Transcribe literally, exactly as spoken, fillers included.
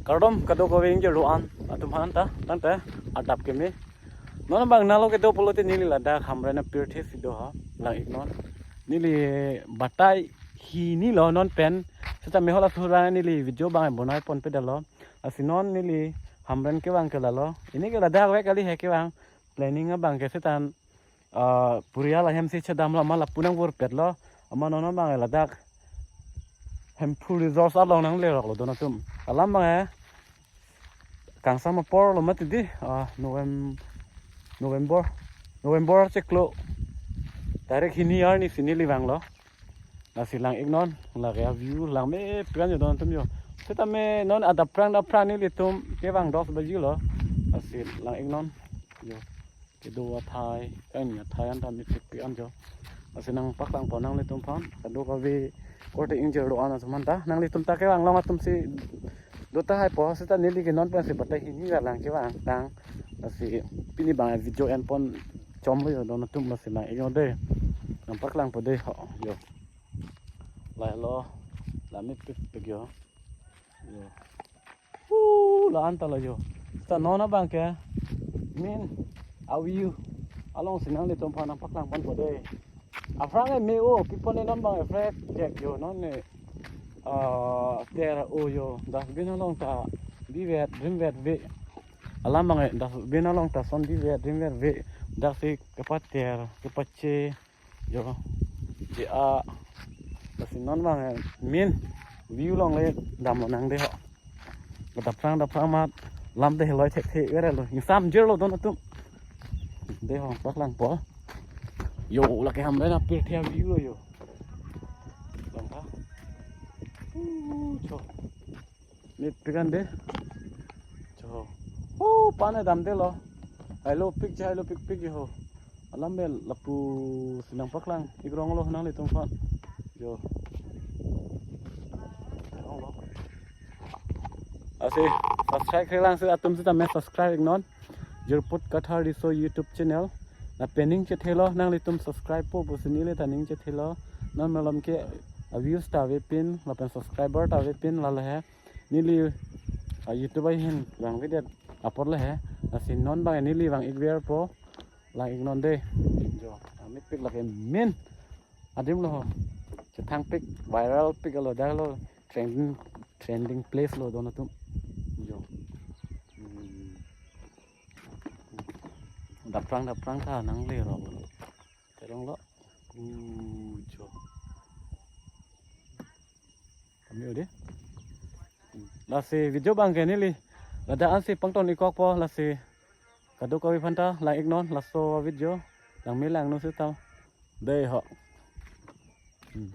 Kardom kadokave ingjir do-an atum aphan ta, tangte adap keme. Non abang nalo kedo pulote neli ladak Hamren apirthe si do ha, lang-iknon. Neli batai hini lo non pen, seta mehol athura neli video abang bonai ponpe detlo. Lasi non neli Hamren kevang ke lalo. Pini ke ladak vek kali he kevang. Planning abang ke seta, ah, purial ahem si chedamlo, amat lapu nangvurpetlo. Amat non abang ladak Hemphu Resorts along nangleroklo don atum. Alam abang, eh, kangsam apor lo mati di, ah, Novem-, November, November chiklo tarik hini arni si neli vanglo. Lasi lang-iknon, lake aview langmepik an jo don atum jo. Setame non adap aphrang adap aphrang nelitum kevang dos baji lo. Lasi lang-iknon jo. Kedo athai, kan athai anta mepikpik an jo. Lasi nangpaklangpo nanglitum aphan, kadokave korte ingjir do-an atum aphan ta. Nanglitum ta kevang long atum si do tahaipo, seta neli ke non pensi batai hini lang kevang tang. Lasi pini abang video enpon chomlo jo don atum, lasi lang-iknon dei. Nangpaklangpo dei ho jo. Lahelo, langmepikpik jo. Jo. Uh, la-an ta lo jo. Seta non abang ke main aview along si nanglitum aphan nangpaklangponpo dei. Aphrang ke me-o pipon ne non abang efrek jek jo non ne, ah, ter o jo. Dustbin along ta bivet rimvet ve. Alam abang dustbin along ta son bivet rimvet ve. Dak si kepater kepache jo. Je a. Lasi non abang main view along le damlonang dei ho. Adap aphrang adap aphrang amat lam te heloi thekthe verlo. Ingsamjirlo don atum. Dei ho, paklangpo. Jo, lake Hamren apirthe aview lo jo. Lang ta. Uh, cho. Mepik an dei. Cho. Oh, pane damdelo. Hailopik je, hailopikpik je ho. Alam me lapu si nangpaklang-ikronglo nanglitum aphan. Jo. Lasi subscribe-kre lang si atum setame subscribe-iknon Jirput Kathar Riso YouTube channel. Lapen ning chethelo, nanglitum subscribe-po pusi neli ta ning chethelo. Non malom ke, ah, views ta avepin, lapen subscriber ta avepin, lalo he. Neli, ah, YouTube ahin vangvedet apor lo he. Lasi non abang neli vang-ikverpo, lang-iknon dei. Jo, ah, mepik lake main adim lo ho. Chethangpik, viralpik lo, dak lo trending, trending place lo don atum. Jo. Hmm. Adap aphrang adap aphrang ta nangleroklo. Teronglo. Uh, jo. Kami udah. Lasi video abang ke neli ladak ansi pangton-ikkokpo, lasi kadokave aphan ta lang-iknon laso video. Langme langno seta. Dei ho. Hmm.